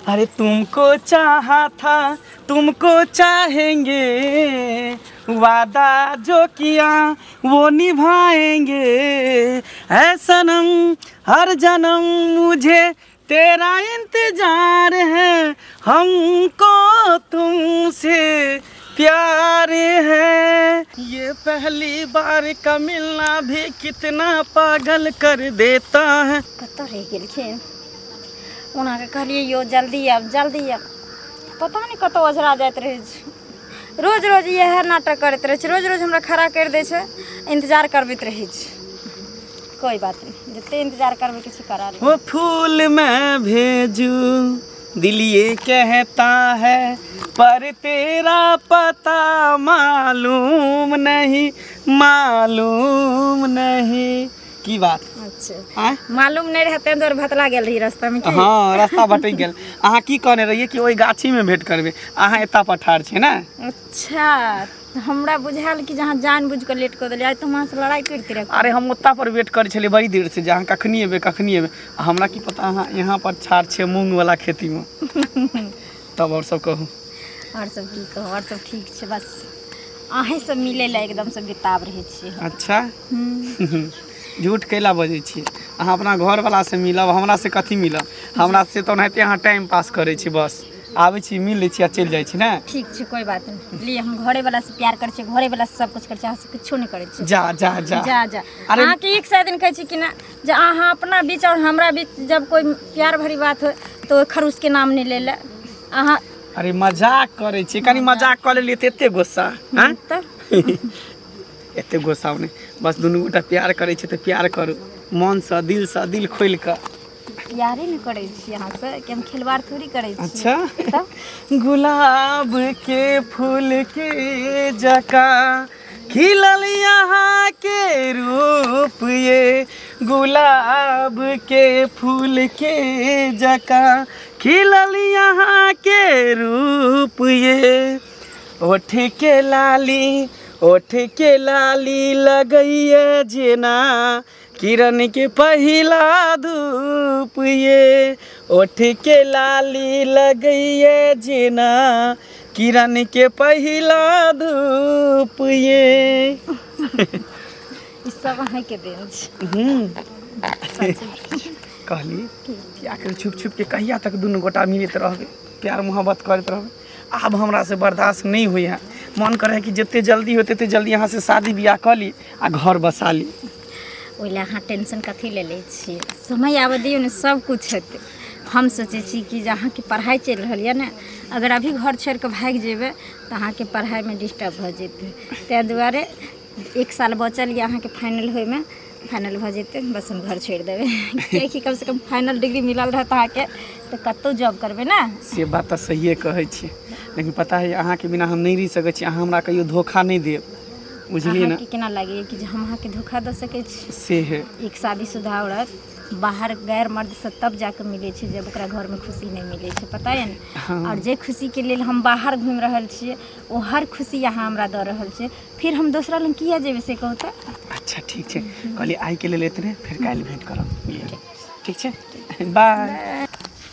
अरे तुमको चाहा था तुमको चाहेंगे, वादा जो किया वो निभाएंगे, ऐ सनम हर जन्म मुझे तेरा इंतजार है, हमको तुमसे प्यार है। ये पहली बार का मिलना भी कितना पागल कर देता है। कतऽ रहि गेलखिन? ओनाके कहलियै यौ जल्दी आयब, जल्दी आयब, पता नहि कतऽ ओझरा जाइत रहै छै। रोज रोज इएह नाटक करैत रहै छै, रोज रोज हमरा खड़ा करि दै छै, इन्तजार करबैत रहै छै। कोइ बात नहि, जते इन्तजार करबै किछु करा लेबै। वो फूल मैं भेजू दिल ये कहता है, पर तेरा पता मालूम नहीं, मालूम नहीं। की बात? अच्छा। आँय? मालूम नहि रहै ताहि दुआरे भतला गेल रही रास्तामे की? हँ, रास्ता भटकि गेल। अहाँ की कहने रहियै कि ओहि गाछीमे भेंट करबै, अहाँ एतऽ पर ठाढ़ छियै ने? अच्छा, तऽ हमरा बुझायल कि जे अहाँ जानि बुझि कऽ लेट कऽ देलियै। आइ तऽ हम अहाँसँ लड़ाइ करिते रहब। अरे हम ओतऽ पर वेट करै छलियै बड़ी देर से जे अहाँ कखनी एबै, कखनी एबै। आ हमरा की पता अहाँ यहाँ पर ठाढ़ छियै मूँगवला खेतीमे। तब आओर सब कहू। आओर सब की कहू, आओर सब ठीक छै, बस अहीं सब मिलै लए एकदमसँ बेताब रहै छियै। अच्छा, झूठ कैला बजै छियै? अहाँ अपना घरवलासँ मिलब, हमरा से कथी मिलब? हमरा से तऽ ओनाहिते अहाँ टाइम पास करै छी, बस आबै छी, मिल लै छी आ चलि जाइ छी ने। ठीक छै, कोइ बात नहि। लिए, हम घरेवला से प्यार करै छियै, घरेवला से सब कुछ करै छियै, अहाँ से किछो नहि करै छियै। जा जा जा। जा जा। अरे- अहाँके 100 दिन कहै छी कि ना जे अहाँ अपना बीच और हमरा बीच जब कोइ प्यार भरी बात हो तऽ ओहि खरूशके नाम नहि लै लए अहाँ। अरे मजाक करै छी, कनि मजाक कऽ लेलियै तऽ एते गुस्सा? आँय? तऽ एते गुस्सा नहि, बस दुनू गोटा प्यार करै छी तऽ प्यार करू मनसँ, दिलसँ, दिल खोलि कऽ। प्यारे नहि करै छी अहाँसँ कि हम खेलवाड़ थोड़ी करै छी। अच्छा। तब गुलाब के फूल के जकाँ खिलल यहाँ के रूप ये, गुलाब के फूल के जकाँ खिलल यहाँ के रूप ये, ओठ के लाली, ओठ के लाली लगैये जेना किरण के पहिला धूप ये, ओठ के लाली लगैये जेना किरण के पहिला धूप ये। ई सब अहाँके देन छै। कहली कि आखिर छुप छुप के कहिया तक दुनू गोटा मिलैत रहबै, प्यार मोहब्बत करैत रहबै? आब हमरा से बर्दाश्त नहि होइए। मन करै है कि जते जल्दी हो तते जल्दी अहाँ से शादी बियाह कऽ ली आ घर बसा ली। ओहि लए अहाँ टेंशन कथी लए लै छियै? समय आबऽ दियौ ने, सब किछु हेतै। हम सोचै छी कि जे अहाँके पढ़ाइ चलि रहल यऽ ने, अगर अभी घर छोड़ि कऽ भागि जेबै तऽ अहाँके पढ़ाइमे डिस्टर्ब भऽ जेतै। ताहि दुआरे एक साल बचल यऽ अहाँके फाइनल होइमे, फाइनल भऽ जेतै बस हम घर छोड़ि देबै, किएकि कमसँ कम फाइनल डिग्री मिलल रहत अहाँके तऽ कतहु जॉब करबै ने। से बात तऽ सहिए कहै छी, लेकिन पता है, अहाँके बिना हम नहि रहि सकै छी। अहाँ हमरा कहियो धोखा नहि देब, बुझलियै ने? अहाँके केना लागैए कि जे हम अहाँके धोखा दऽ सकै छी? से है। एक शादीशुदा औरत बाहर गैर मर्दसँ तब जाके मिलै छै जब ओकरा घरमे खुशी नहि मिलै छै, पता यऽ ने? हाँ। आओर जे खुशीके लेल हम बाहर घुमि रहल छियै, ओ हर खुशी अहाँ हमरा दऽ रहल छियै, फिर हम दोसरा लग किया जेबै, से कहू तऽ? अच्छा ठीक छै, कहलियै आइके लेल एतने, फेर काल्हि भेँट करब। ठीक छै, बाय।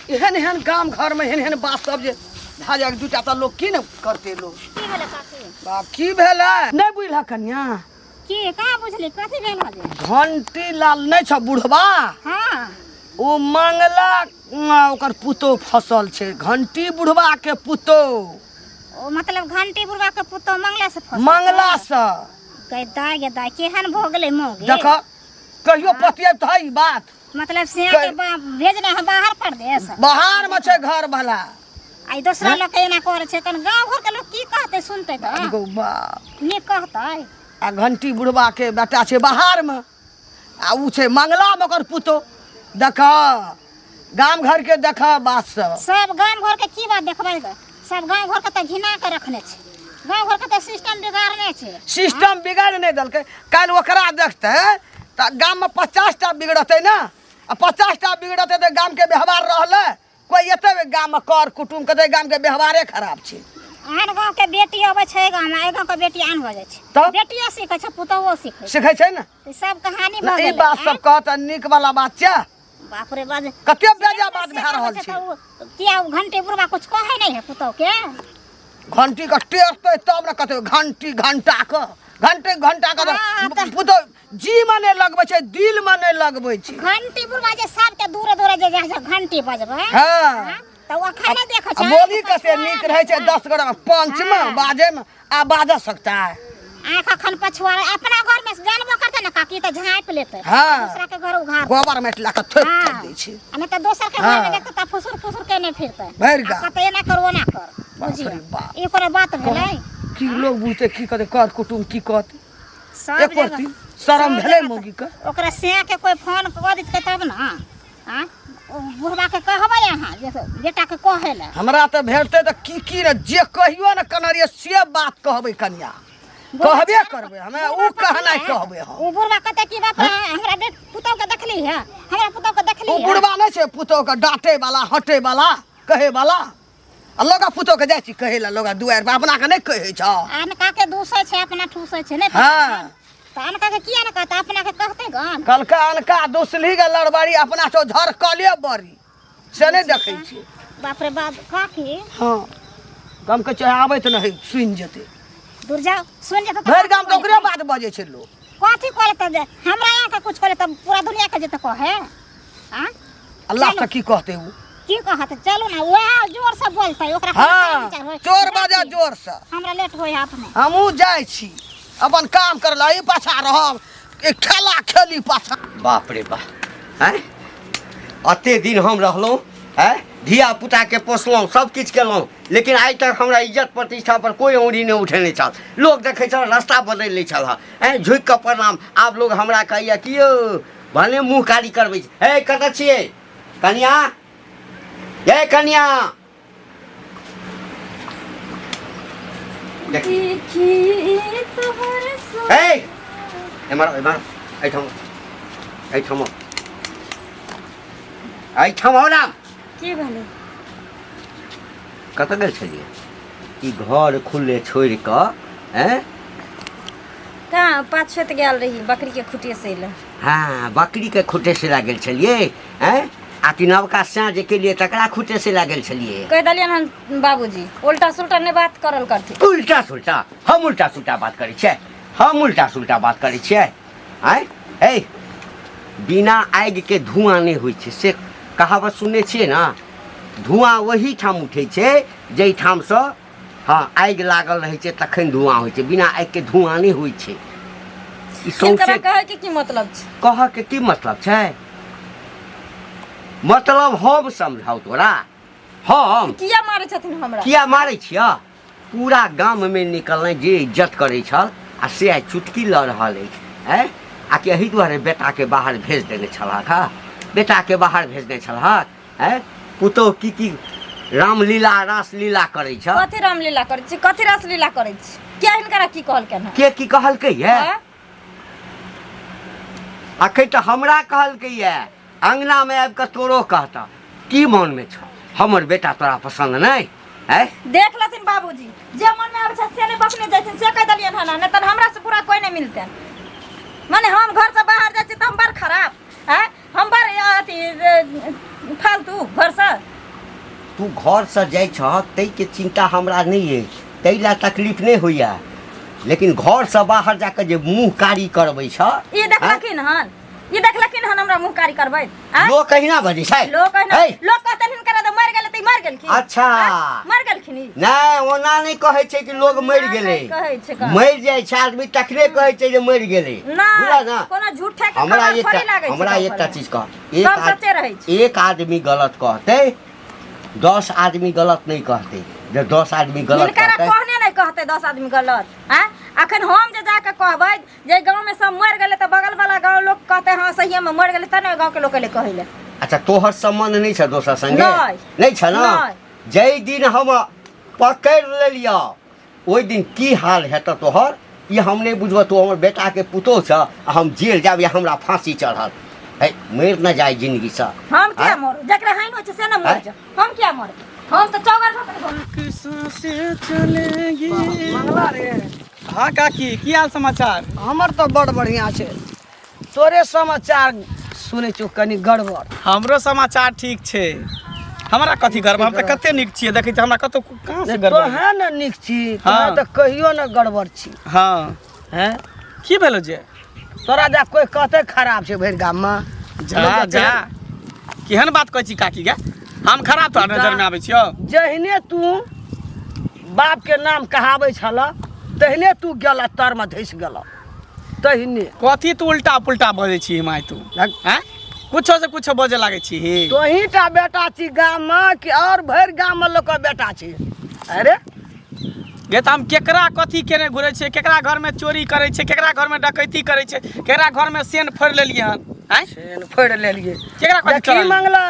एहन एहन गाम घरमे एहन एहन बात सब जे भए जाय दूटा तऽ लोक की ने करतै लोक? की भेलै काकी? बाप, की भेलै नहि बुझलक कनिया? की कहाँ बुझली, कथी भेल हजे? घंटी लाल नहि छ बुढ़बा? हाँ। ओ मंगला ओकर पुतोह फसल छै, घंटी बुढ़बा के पुतोह। ओ मतलब घंटी बुढ़बा के पुतोह मंगला से फसल? मंगला से। गदा गदा, केहन भऽ गेलै मौगी। देख, कहियो पतियाब तऽ है ई बात। मतलब सिया के भेजना है बाहर परदेश? बाहर में छै घर वाला। आ ई दोसरा लोग के एना करै छै, तहन गाँव घर के लोग की कहतै सुनतै तऽ? गौ बाप। नीक कहतै? आ घंटी बुढ़बा के बेटा छै बाहर में आ उ छै मंगला में ओकर पुतोह। देख, गाम घर के देख बात सब। सब गाम घर के की बात देखबै गे? सब गाँव घर के तऽ घिना के रखने छै, गाँव घर के तऽ सिस्टम बिगाड़ने छै। सिस्टम बिगाड़ नहि देलकै, काल्हि ओकरा देखतै तऽ गाममे 50 टा बिगड़तै ने। आ 50 टा बिगड़तै तऽ गामके व्यवहार रहलै? कोइ एतै गाममे कर कुटुम कहतै गामके व्यवहारे खराब छै। आन गाँव के बेटी अबै छै गाँव में, एहि गाँव के बेटी आन भऽ जाइ छै। तब? बेटियो सीखै छै, पुतोहुओ सीखै छै। सिखै छै ने। ई सब कहानी ने भऽ ई गेलै। बात सब कहत नीक वाला बात छै। बाप रे बाप कते बेजा बात भए रहल छै किया ओ घंटे बुढ़बा कुछ कहै नहीं है पुतौ के घंटी के टेरतै तब ने कहतै घंटी घंटा के घंटे घंटा के हाँ, तऽ- पुतौ जी मे नहि लगबै छै दिल मे नहि लगबै छै घंटी बुढ़बा जे सबके दूरे दूरे जे जाइ छै घंटी बजबै हँ तऽ ओ अखन नहि देखै आ छै बोली कते नीक रहै छै 10 गोरा मे पंच मे हाँ। बाजे मे आ बाजा सकता है आँख अखन पछुआ अपना घर में जानबो करते ना काकी तऽ झाँपि लेतै हाँ। दूसरा के घर उघार गोबर माटि लए कऽ थोपि हाँ। थापि दै छै आ नहि तऽ दोसर के घर हाँ। में देखते तऽ फुसुर फुसुर केने फिरतै भरि आ गाम। कहतै एना कर ओना कर बाप बुझियौ रे बाप। ई कोनो बात भेलै की लोग बुझतै की कहतै कर कुटुम की कहतै सब एक जगह रत्ती शरम सब भेलै जगह मौगी के ओकरा सिया के कोई फोन कऽ देतै तब ने आँ ओ बुढ़बा के कहबै अहाँ जे बेटा के कहै लए हमरा तऽ भेटतै तऽ की की ने जे कहियो ने कनरिये से बात कहबै कनिया कहबे करबै हमे ओ कहनाइ कहबै हम ओ बुढ़बा कहतै कि बाप रे हमरा बे पुतहु के देखली है हमरा पुतहु के देखली ओ है बुढ़बा नहि छै पुतोह के डाँटे वाला हटे वाला कहे वाला आ लोगा पुतोह के जाइ छी कहै लए लोगा दुआरि पर अपना के नहि कहै छ अनका के दूसै छै अपना ठूसै छै नहि हाँ। तऽ अनका के किया ने कहतै अपना के कहतै गन कलका अनका दुसली के लड़बड़ी अपना सो झरकले बड़ी से नहि देखै छियै बाप रे बाप काकी हँ गाम के चाहे आबैत नहि सुनि जेतै दूर जाओ सुन जेतै तऽ भरि गाम तऽ ओकरे बात बजै छै लोक कथी कहले तऽ जे हमरा यहाँ के कुछ कहले तऽ पूरा दुनिया के जेतै कहे आँ अल्लाह से की कहतै ओ की कहत चलू ना वएह जोर से बोलतै ओकरा खाली हाँ विचार होय। चोर बाजा जोर से हमरा लेट होय अपने हमहूँ जाइ छी अपन काम कर ला ई पाछा रहब एक खेला खेली पाछा बाप रे बाप आँय एते दिन हम रहलहुँ आँय धियापुताके पोसलहुँ सब किछु केलहुँ लेकिन आइ तक हमरा इज्जत प्रतिष्ठा पर कोइ औंरी नहि उठेने छल लोक देखै छल रास्ता बदलि लै छल हँ आँय झुकि कऽ प्रणाम आब लोग हमरा कहैए कि यौ भने मुँह कारी करबै छै हे कतऽ छियै कनिया हे कनिया देख हे एम्हर आउ, एम्हर एहिठाम एहिठाम आउ। एहिठाम आउ ना की भेलै कतऽ गेल छलियै ई घर खुले छोड़ि कऽ ऐं कहाँ पाछे तऽ गेल रही बकरीके खुटे से लए हँ बकरीके खुटे से लागल छलियै ऐं आ कि नवका साँ जे केलियै तकरा खुटे से लागल छलियै कहि देलियनि हन बाबूजी उल्टा सुल्टा नहि बात करल करथिन उल्टा सुल्टा हम उल्टा सुल्टा बात करै छियै हम उल्टा सुल्टा बात करै छियै आँय हे बिना आगिके धुआँ नहि होइ छै से कहावत सुनने छियै ने धुआँ ओहीठाम उठै छै जाहिठामसँ हँ आगि लागल रहै छै तखन धुआँ होइ छै बिना आगिके धुआँ नहि होइ छै ई हिनकरा सौंसे कहैके की मतलब छै कहऽके की मतलब छै मतलब हम समझाउ तोरा हम किया मारै छथिन हमरा किया मारै छियह पूरा गाममे निकलनाइ जे इज्जत करै छल आ से आइ चुटकी लऽ रहल अछि आँय आ कि एहि दुआरे बेटाके बाहर भेज देने छलहक हँ बेटाके बाहर भेजने छलहक आँय पुतोहु की की रामलीला रासलीला करै छ कथी रामलीला करै छी कथी रासलीला करै छी किया हिनकरा की कहलकनि हँ के की कहलकै ये हँ? अखन तऽ हमरा कहलकै ये अङ्गनामे आबि कऽ तोरो कहता की मोनमे छ हमर बेटा तोरा पसन्द नहि आँय देख लेथिन बाबूजी जे मन में आबै छै से नहि बकने जाइ छथिन से कहि देलियनि हन नहि तऽ हमरा से बुरा कोइ नहि मिलतनि माने हम घर से बाहर जाइ छी तऽ हम बड़ खराब आँय हम बड़ अथी फालतू घरसँ तू घरसँ जाइ छहक ताहिके चिन्ता हमरा नहि अछि ताहि लए तकलीफ नहि होइए लेकिन घरसँ बाहर जाकऽ जे मुँह कारी करबै छ ई देखलखिन हन ई देखलखिन हन हमरा मुँह कारी करबै आँय? लोक अहिना बजै छै लोक अहिना है? लोक कहतनि हिनकरा तऽ मरि गेलै तऽ ई मरि गेलखिन अच्छा। आँय? मरि गेलखिन ई नहि ओना नहि कहै छै कि लोग मरि नहि गेलै कहै छै कहाँ। मरि जाइ छै आदमी तखने कहै छै जे मरि गेलै बुझल नहि ने कोनो झूठे के हमरा खबर थोड़ी एकटा लागै छै हमरा गाँव एकटा घरमे। चीज कह एक सब सच्चे रहै छै एक आदमी गलत कहतै 10 आदमी गलत नहि कहतै जे 10 आदमी गलत हिनकरा कहतै कहने नहि कहतै 10 आदमी गलत आँय अखन हम जे जाके कहबै जे गाँवमे सब मरि गेलै तऽ बगल वाला गाँव लोक कहतै हँ सहिएमे मरि गेलै तब ने ओहि गाँवके लोक एलै कहै लए अच्छा तोहर सम्बन्ध नहि छ दोसर संगे नहि। नहि छ ने नहि। जाहि दिन हम पकड़ि लेलियऽ ओहि दिन की हाल हेतऽ तोहर ई हम नहि बुझबऽ तू हमर बेटाके पुतोह छऽ आ हम जेल जायब या हमरा फांसी चढ़त है मरि न जाय जिंदगीसँ हम किया आँय? मरू जकरा हानि होइ छै से ने मरि आँय? जाउ हम किया मरू हम तऽ चौगर भऽ कऽ सांसें चलेगी मंगला रे हाँ काकी की हाल समाचार हमर तऽ बड़ बढ़िआँ छै तोरे समाचार सुनै छियौ कनि गड़बड़। हमरो समाचार ठीक छै। हमरा कथी गड़बड़, हम तऽ कते नीक छियै, देखै छी हमरा कतौ कहाँ से गड़बड़। तोहे ने नीक छी, तोहे तऽ कहियो ने गड़बड़ छी। हँ। हैं? की भेलो जे तोरा जा कोई कहते खराब छै भरि गाममे? जा जा, केहन बात कहै छी काकी गे, हम खराब तोरा नजरमे आबै छियौ? जहिने तू बापके नाम कहाबै छल तहिने तू गेल तरमे धसि गेल तहिने। कथी तू उल्टा पुल्टा बजै छी माय तू? हैं, कुछो से कुछो बजे लागै छी। तोही टा बेटा छी गाममे कि आओर भरि गाममे लोकके बेटा छी? अरे गे, तऽ हम केकरा कथी केने घुरै छियै? केकरा घरमे चोरी करै छियै, केकरा घरमे डकैती करै छियै, केकरा घरमे सेन फोड़ि लेलियै हन? आँय, सेन फोड़ि लेलियै? केकरा कथी देखी चोरा? मंगला,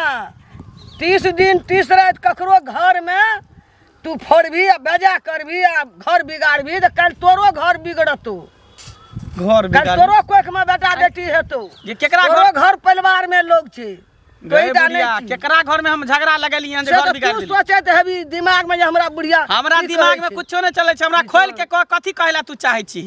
30 दिन 30 राति ककरो घरमे तू फोड़बही आ बेजा करबही आ घर बिगाड़बही तऽ काल्हि तोरो घर बिगड़तौ। घर काल्हि बिगाड़ तोरो कोखमे बेटा बेटी हेतौ। जे केकरा तोरो घर घर परिवारमे लोग छै। गए तोही टा नहि बुढ़िया, छी। केकरा घर में हम झगड़ा लगेलियै हन जे से घर तऽ बिगाड़ तू देली? सोचैत हेबी दिमागमे जे हमरा बुढ़िया हमरा की दिमाग कहै में छै। कुछो नहि चलै छै। हमरा खोल के कह, कथी कहै ला तू चाहै छी?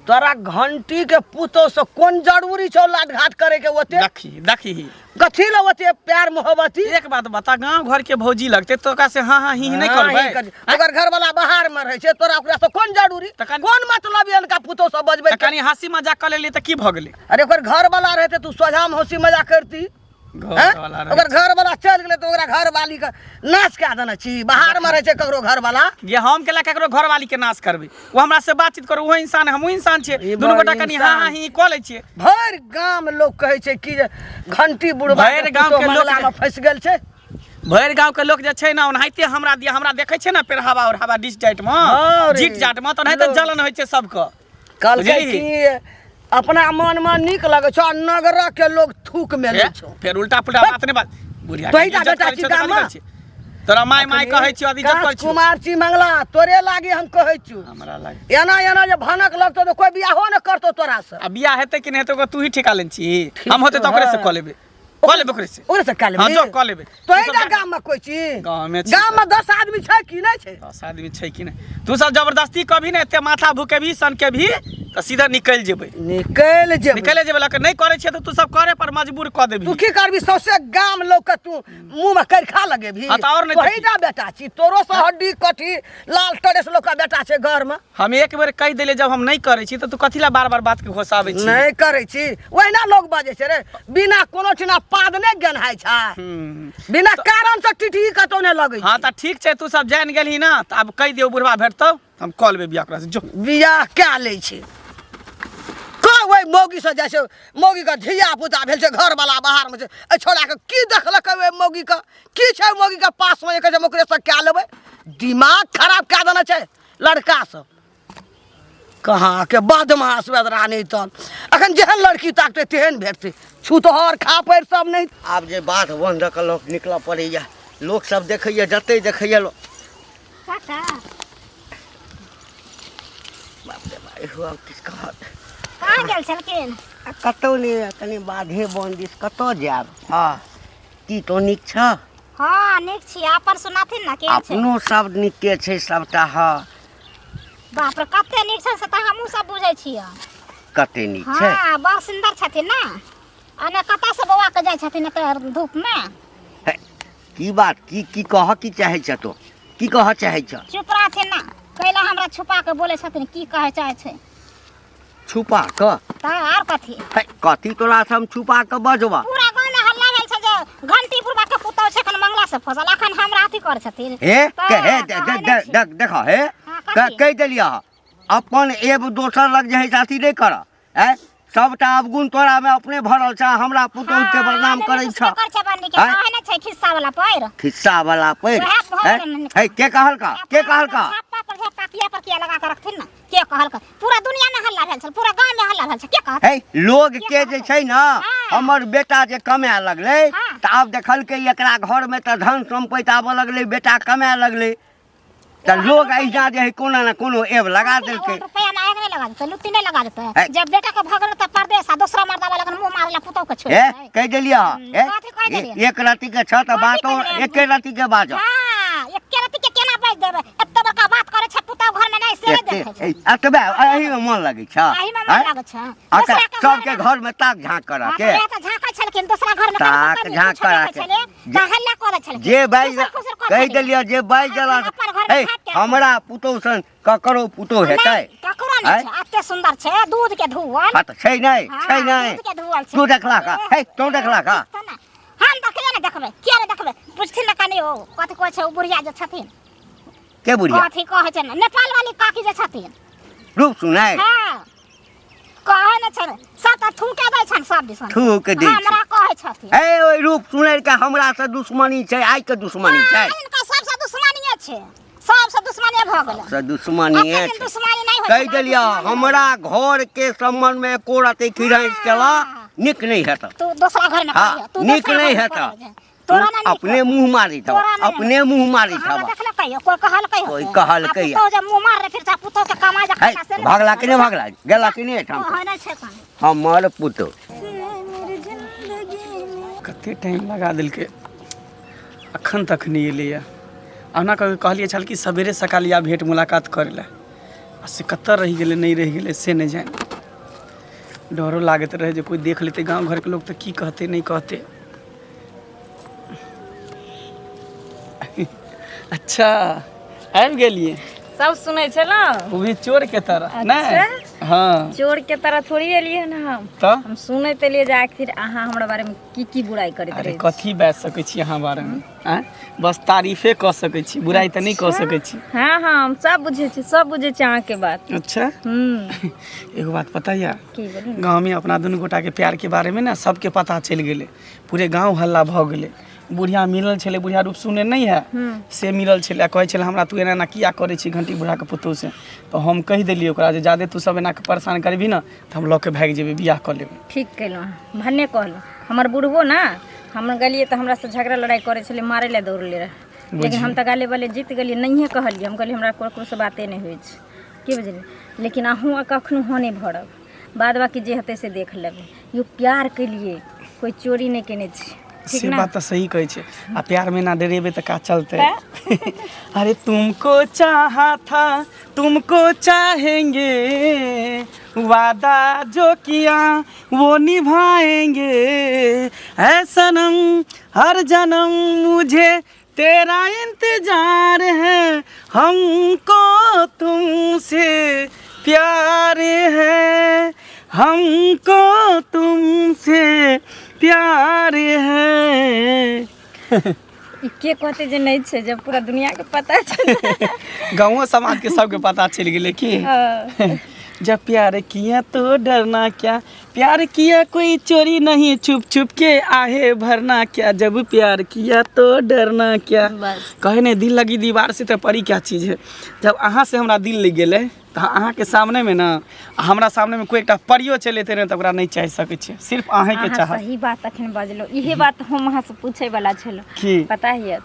तोरा घंटी के पुतोह से कोन जरूरी छौ लाट घाट करे के ओते? देखी देखी, कथी ले ओते प्यार मोहब्बती? एक बात बता, गांव घर के भौजी लगते तो ओकरा से हाँ हाँ ही ही नहीं हाँ, करबै? ही कर। ओकर घर वाला बाहर में रहै छै, तोरा ओकरा से कोन जरूरी? तखन- कोन मतलब इनका पुतोह से बजबै? तऽ कनि हंसी मजाक कऽ लेलियै तऽ की भऽ गेलै? अरे ओकर घर वाला रहते तू सोझा में हंसी मजाक करती? घर हैं? वाला रहै ओकर घर वाला चलि गेलै तऽ ओकरा घर वाली के नाश कए देने छी। बाहर में रहै छै ककरो घर वाला। जे हम केला ककरो घरवाली के नाश करबै? ओ हमरा से बातचीत करू, ओहो इंसान, हमहूँ इंसान छियै। ई दुनू गोटा बड़ कनि हाँ हाँ इंसान। ही कऽ लै छियै। भरि गाम लोग कहै छै कि जे घंटी बुढ़बा भरि के गाम पुतोह के लोक मंगला में फँसि गेल छै। भरि गाँव के लोक जे छै ने, ओनाहिते हमरा दिया हमरा देखै छै ने पेरहावा ओढ़ावा डिस जाट में, हँ रे। जीट जाट में, तऽ ओनाहिते लोक- जलन होइ छै सबके। कहलकै बुझलिही? कि अपना मन में नीक लगै छौ आ नगर के लोग थूक में लै छौ। फेर उल्टा पुल्टा बात नहि बात बुढ़िया तोही टा इज्जत बेटा करै छी छियौ तऽ गाममे? कथी करै छी? तोरा माय माय कहै छियौ, इज्जत करै छियौ। कुमार छी मंगला, तोरे लागी हम कहै छियौ। हमरा लागी एना एना जे भनक लगतौ तऽ कोइ बियाहो ने करतौ तोरा से। आ बियाह हेतै कि नहि हेतै ओकर तू ही ठेका लेने छी। हम होतै तऽ ओकरे से कऽ लेबै, कऽ लेबै ओकरे से। ओकरे से कऽ लेबै? हँ, जो कऽ लेबै। तोही तू टा सब गाम में कोइ छी? गाँवमे छी। गाम में 10 आदमी छै कि नहि छै? 10 आदमी छै कि नहि? तू सब जबरदस्ती कभी ने एते माथा भुकेबही सनकेबही तऽ सीधा निकलि जेबै। निकलि जेबै। निकलि जेबै लऽ कऽ। नहि करै छियै तऽ तू सब करे पर मजबूर कऽ देबही। तू की करबी? सौंसे गाम लोग के तू मुंह में करखा लगेबही? हाँ, तऽ आओर नहि तऽ तोही की? टा बेटा छी? तोरो से हड्डी कठी लाल टरेस लोग के बेटा छै घर में। हम एक बेर कहि देलियै जब हम नहि करै छी तऽ तू कथी लए बार बार बात के घोसाबै छी? नहि करै छी, ओहिना लोग बजै छै रे। बिना कोनो ठिना पाद नहि गेन्हाइ छै। बिना कारण से टिटही कतौ नहि लगै हँ, तऽ ठीक छै, तू सब जानि गेलही ने, तऽ आब कहि दियौ, बुढ़बा भेटतौ हम कऽ लेबै बियाह ओकरा से, जो। बियाह कए लै छै कह ओहि मौगीसँ जाइ छै। मौगीके धिया पुता भेल छै, घरवला बाहरमे छै। एहि छौड़ाके की देखलकै ओहि मौगीके? की छै ओहि मौगीके पासमे जे कहै छै हम ओकरेसँ कए लेबै? दिमाग खराब कए देने छै लड़का सब। कहाँके बदमाश बेदरा। नहि तऽ अखन जेहन लड़की ताकतै तेहन भेटतै, छूतहर खापड़ि सब नहि। आब जे बाध वन दऽ कऽ लोक निकलऽ पड़ैया, लोक सब देखैया, जते देखैया लोक। काका। बाप रे बाप, आब किछु कहत। कहाँ गेल छलखिन? आ कतहु नहि, कनि बाधे वन दिस कतऽ जायब। हँ, की तो नीक छ? हँ, नीक छी। अपन सुनाथिन ने, केहन छै? अपनो सब नीके छै सबटा। हँ। बाप रे, कते नीक छै से तऽ हमहूँ सब बुझै छियै। कते नीक छै। हँ, बड़ सुन्दर छथिन ने। आ ने कतऽ से बौआ के जाइ छथिन एते धूप मे? हे, की बात, की की कहऽ की चाहै छ तो? की कहऽ चाहै छ? चुप रहथिन ने। कैला हमरा छुपा के बोलै छथिन? की कहै चाहै छै? छुपा कऽ? तऽ आर कथी? हे, कथी तोरा से हम छुपा कऽ बजबा? पूरा गाँव में हल्ला भेल छै जे घंटी बुढ़बा के पुतहु छै एखन मंगला से फसल, एखन हमरा अथी करै छथिन। हे तऽ के हे कहै दे नहि दे छी। देख देख हे। हाँ, कथी? कहि देलियै अपन एब दोसर लग जे है से अथी नहि करऽ। आँय, सबटा अवगुण तोरा में अपने भरल छ, हमरा पुतोहु के बदनाम करै छ। कर छै बन्नी के। आँय? कहै नहि छै खिस्सा वाला पैर। खिस्सा वाला पैर। वएह भऽ आँय? गेलै ने। हे, के कहलका? के कहलका? झापा पर झापा किया पर किया लगा के रखथिन ने। के कहलका? पूरा दुनिया में हल्ला भेल छल, पूरा गांव में हल्ला भेल छै। के कहत? हे, लोग के जे छै ने, हाँ। हमर बेटा जे कमाए लगलै, हाँ। तऽ आब देखलकै एकरा घरमे तऽ धन सम्पति आबऽ लगलै, बेटा कमाए लगलै, तऽ लोग एहिना जे है कोनो ने कोनो एब लगा देलकै। रुपया ना एक नहीं लगा देतै, लुत्ती नहीं लगा देतै। हे। जब बेटा के भगल तऽ परदेश आ दोसरा मर्दा वाला मुंह मारला पुतहु के छोड़ हे देतै। कहि देलियै हे। कथी कहि देलियै? एक रत्ती के छ तऽ कथी बातो कहि देलियै? एके रत्ती के बाजऽ। हाँ, एके रत्ती के केना बाजि देबै एते बड़का बात करै छै पुतहु घरमे नहि से देखै छै एतबे एहीमे मन लगै छै एहीमे मन आँय? लागै छै अच्छा दोसराके सबके घरमे घरमे ताक झाँक करऽ हाँ, के तऽ वएह तऽ झाँकै छलखिन दोसरा घरमे ताक कनि झाँक किछु करा देखै के। छलै तऽ हल्ला करै छलखिन जे बाजि खुसुर खुसुर करै कहि छलखिन। देलियै जे बाजि आ देलक अपन घरमे हे झाँपि के हमरा पुतहु सन ककरो पुतहु हेतै नहि, ककरो नहि आँय? छै एते सुन्दर छै दूध के धुअल हाँ तऽ छै नहि हाँ, छै नहि दूध के धुअल छै तू देखला का हे तू देखला का तऽ ने, हम देखले ने देखबै किया ने देखबै बुझथिन ने कनि ओ कथी कहै छै ओ बुढ़िया जे छथिन के बुढ़िया कथी कहै छै ने नेपाल वाली काकी जे छथिन रूप सुनाय हाँ कहै ने छै सब तऽ थूके दै छनि सब दिसन थूक दै छै। हमरा कहै छथिन हे ओहि रूप सुनैर के हमरा से दुश्मनी छै आइ के दुश्मनी छै हाँ, हिनका सबसँ दुश्मनिये छै सबसँ दुश्मनिये भऽ गेलै से दुश्मनिये एते दिन छै दुश्मनी नहि होइ कहि छलै, देलियै दुश्मनी हमरा घर के संबंध में एको रति खिरैस केला नीक नहि हेतौ तू दोसरा घर में हाँ, करिह, तू नीक दोसरा नहि घरमे हेतौ। करिह। तोरा ना नीक अपने मुंह मारी थब तोरा नहि अपने मुंह मारी हमरा थब देखलक कहियो कोई कहलकै होतै। कोई कहलकै आ पुतोह जे मुँह मारले फिर से पुतोह के कमाइ जे है खाता से ने भागला कि नहि भागला गेला कि नहि एहिठाम ओहने छै कनी। हमर पुतोह कते टाइम लगा देलकै अखन तक नहि एलैए ओना कऽ कहलियै छल कि सवेरे सकाल या भेँट मुलाकात करै लए आ से कतऽ रहि गेलै नहि रहि गेलै से नहि जानि डरो लागैत रहै जे कोइ देख लेतै गाँव घरके लोक तऽ की कहतै नहि कहतै अच्छा आबि गेलियै सब सुनै छलहुँ ओ भी चोर के तरह नहि हँ चोर के तरह थोड़ी एलियै हन हम तऽ हम सुनैत एलियै जे आखिर अहाँ हमरा बारेमे की की बुराइ करैत अरे रहै छी। कथी बाजि सकै छी अहाँ बारेमे आँय बस तारीफे कऽ सकै छी बुराइ तऽ नहि कऽ सकै छी हँ हँ हम सब बुझै छी सब बुझै छी अहाँके बात अच्छा हूँ एगो बात पता यऽ की बोलू ने? गाँवमे अपना दुनू गोटाके प्यारके बारेमे ने सबके पता चलि गेलै पूरे गाँव हल्ला भऽ गेलै बुढ़िया मिलल छलै बुढ़िया रूप सुने नहि है से मिलल छलै आ कहै छलै हमरा तू एना एना किया करै छी घंटी बुढ़ाके पुतोहु से तऽ हम कहि देलियै ओकरा जे जादे तू सब एना कऽ परेशान करबही ने तऽ हम लऽ के भागि जेबै बियाह कऽ लेबै ठीक केलहुँ अहाँ भन्ने कहलहुँ हमर बुढ़बो ने हम गेलियै तऽ हमरासँ झगड़ा लड़ाइ करै छलै मारै लए दौड़ले रहै लेकिन हम तऽ गाले बाले जीत गेलियै नहिए कहलियै हम कहलियै हमरा ककरोसँ बाते नहि होइ छै की बुझलियै लेकिन अहूँ कखनो हँ नहि भरब बाद बाकी जे हेतै से देख लेबै यौ प्यार केलियै कोइ चोरी नहि केने छी ठीक से ने बात तऽ सही कहै छै आ प्यार में ना डरेबै तऽ का चलतै अरे तुमको चाहा था तुमको चाहेंगे वादा जो किया वो निभाएंगे ऐ सनम हर जन्म मुझे तेरा इंतजार है हमको तुमसे प्यार है हमको तुमसे प्यार है ई के कहते जे नहि छै जब पूरा दुनिया के पता छै गाँवो समाजके सबके पता चलि गेलै की हँ। जब प्यार किया तो डरना क्या प्यार किया कोई चोरी नहीं छुप छुप के आहे भरना क्या जब प्यार किया तो डरना क्या बस। कहे नहीं दिल लगी दीवार से तो परी क्या चीज़ है जब अहाँ से हमरा दिल लग गेलै तऽ अहाँके सामनेमे ने आ हमरा सामनेमे कोइ एकटा परियो चलि एतै ने तऽ ओकरा नहि चाहि सकै छियै सिर्फ अहाँके अहाँ चाहब सही बात अखन बजलहुँ इहे बात हम अहाँसँ पूछै वला छलहुँ की पता यऽ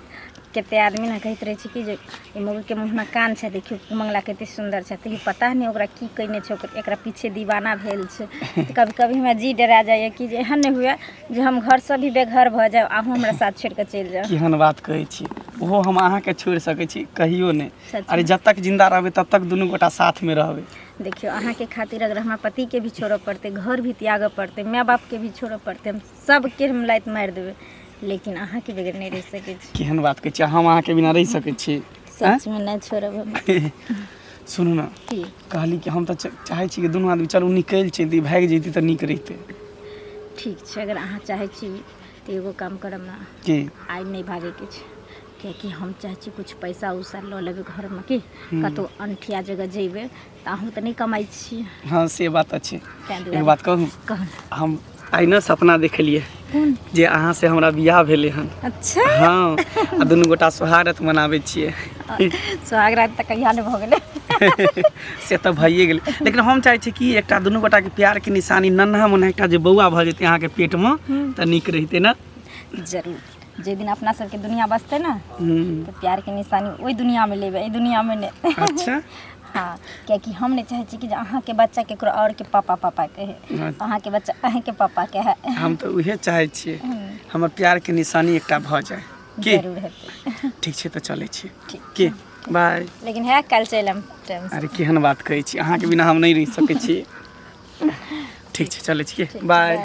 कते आदमी ने कहैत रहै छै कि जे ई मौगीके मुँहमे कान छै देखियौ मंगला कते सुन्दर छै तैयो पता नहि ओकरा की कयने छै ओकर एकरा पीछे दीवाना भेल छै तऽ कभी कभी हमरा जी डरा जाइए कि जे एहन नहि हुए जे हम घरसँ भी बेघर भऽ जाउ अहूँ हमरा साथ छोड़ि कऽ चलि जाउ केहन बात कहै छी ओहो हम अहाँके छोड़ि सकै छी कहियो नहि सच अरे जब तक जिन्दा रहबै तब तक दुनू गोटा साथमे रहबै देखियौ अहाँके खातिर अगर हमरा पतिके भी छोड़ऽ पड़तै घर भी त्यागऽ पड़तै माय बापके भी छोड़ऽ पड़तै हम सबके हम लात मारि देबै लेकिन अहाँके बगैर नहि रहि सकै छी केहन बात कहै छी हम अहाँके बिना रहि सकै छी सचमे नहि छोड़ब हम सुनू ने की कहली कि हम तऽ चाहै छी कि दुनू आदमी चलू निकलि जैती भागि जैती तऽ नीक रहितै ठीक छै अगर अहाँ चाहै छी तऽ एगो काम करब ने की आइ नहि भागैके छै किएकि हम चाहै छी किछु पैसा उसा लऽ लेबै घरमे की कतहु अनठिया जगह जयबै तऽ अहूँ तऽ नहि कमाइ छी हँ से बात तऽ छै ताहि एगो दुआरे बात कहू कहू हम आइ ने सपना देखलियै कोन जे अहाँ से हमरा बियाह भेलै हन अच्छा हँ आ दुनू गोटा सोहागरात मनाबै छियै सोहाग रात तऽ कहिया नहि भऽ गेलै से तऽ भइए गेलै लेकिन हम चाहै छी कि एकटा दुनू गोटाके प्यारके निशानी नन्हा मुन्हा एकटा जे बौआ भऽ जेतै अहाँके पेटमे तऽ नीक रहितै ने जरूर जाहि दिन अपना सबके दुनिया बसतै ने हम्म, तऽ प्यारके निशानी ओहि दुनियामे लेबै एहि दुनियामे नहि अच्छा हँ कियाकि हम नहि चाहै छी कि जे अहाँके बच्चा केकरो आओरके पापा पापा कहै अच्छा। अहाँके बच्चा अहीँके पापा कहै हम तऽ उहे चाहै छियै हमर प्यारके निशानी एकटा भऽ जाय की जरूर हेतै ठीक छै तऽ चलै छी ठीक की बाय। लेकिन है काल्हि चलि आयब टाइम से। अरे केहन बात कहै छी, अहाँके बिना हम नहि रहि सकै छी। ठीक छै, चलै छियै, बाय।